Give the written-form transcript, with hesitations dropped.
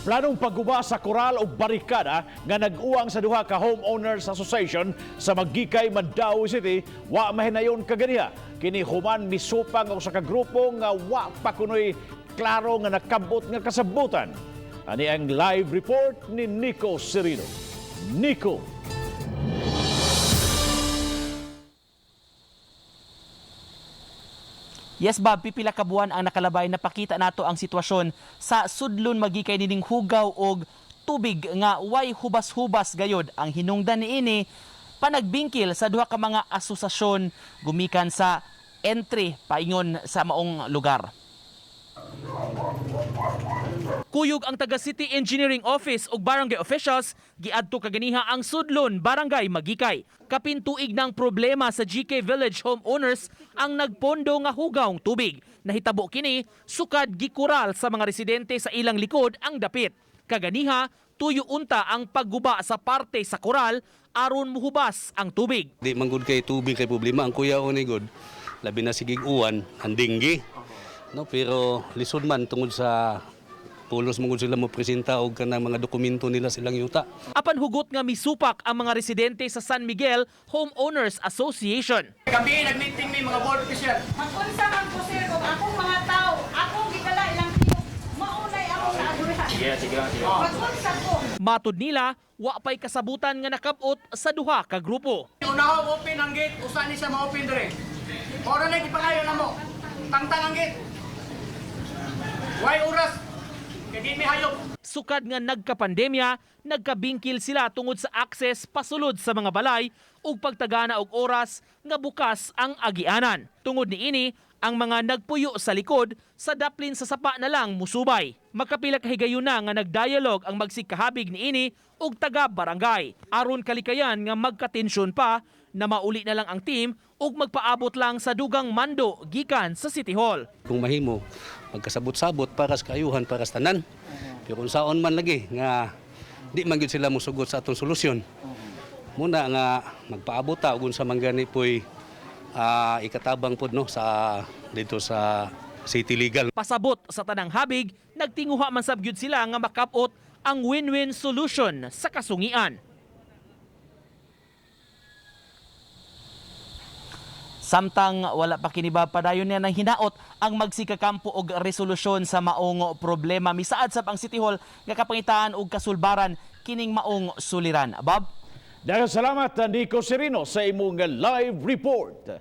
Planong pagguba sa koral o barikada nga nag-uwang sa duha ka Homeowners Association sa Maguikay, Mandaue City, wa mahinayon kaganiha. Kini human misupang og sa ka grupo nga wa pa kunoy klaro nga nakabot nga kasabutan. Ani ang live report ni Nico Serino. Nico. Yes, Bob, pipila ka buwan ang nakalabay na pakita nato ang sitwasyon sa sudlon Maguikay nining hugaw og tubig nga way hubas-hubas gayod ang hinungdan niini panagbingkil sa duha ka mga asosasyon gumikan sa entry paingon sa maong lugar. Kuyog ang taga City Engineering Office ug barangay officials giadto kaganiha ang sudlon Barangay Maguikay. Kapin tuig ng problema sa GK Village homeowners ang nagpondo nga hugawng tubig. Nahitabo kini sukad gikural sa mga residente sa ilang likod ang dapit. Kaganiha tuyo unta ang pagguba sa parte sa koral aron muhubas ang tubig. Di man gud kay tubig kay problema ang kuya ni gud. Labi na sigig uwan, ang dinggi. No, pero lisod man tungod sa pulos mo gud sila mo presenta og kanang mga dokumento nila silang yuta. Apan hugot nga misupak ang mga residente sa San Miguel Homeowners Association. Gabi, nag-meeting mi mga board official. Mag-unsa man ko, sir, kung akong mga tao, akong gidala ilang tiyok, maunay akong naagrihan. Sige, sige, sige. Mag-unsa ko. Matud nila, wa pay kasabutan nga nakabot sa duha ka grupo. Unaho open ang gate, usa ni siya ma-open dire. Mora na gipangayo namo. Tangtang ang gate. Way oras. Kay di mi hayop. Sukad nga nagkapandemya, nagkabingkil sila tungod sa access pasulod sa mga balay ug pagtagana og oras nga bukas ang agianan. Tungod niini, ang mga nagpuyo sa likod sa daplin sa sapa na lang musubay. Makapila ka higayuna nga nagdialog ang magsigkahabig niini ug taga barangay. Aron kalikayan nga magkatensyon pa na mauli na lang ang team ug magpaabot lang sa dugang mando gikan sa City Hall. Kung mahimo magkasabot-sabot para sa kaayuhan para sa tanan. Pero kung saon man lagi nga di man gyud sila mosugot sa atong solusyon. Muna nga magpaabot ta og unsa man gani poy ikatabang pod no sa dito sa city legal. Pasabot sa tanang habig, nagtinguha man sab gyud sila nga makapot ang win-win solution sa kasungian. Samtang wala pa kini ba padayon niya nang hinaot ang magsikakampo og resolusyon sa maong problema. Misaad sab ang City Hall nga kapangitaan og kasulbaran kining maong suliran. Bob? Daghang salamat, Nico Serino, sa imong live report.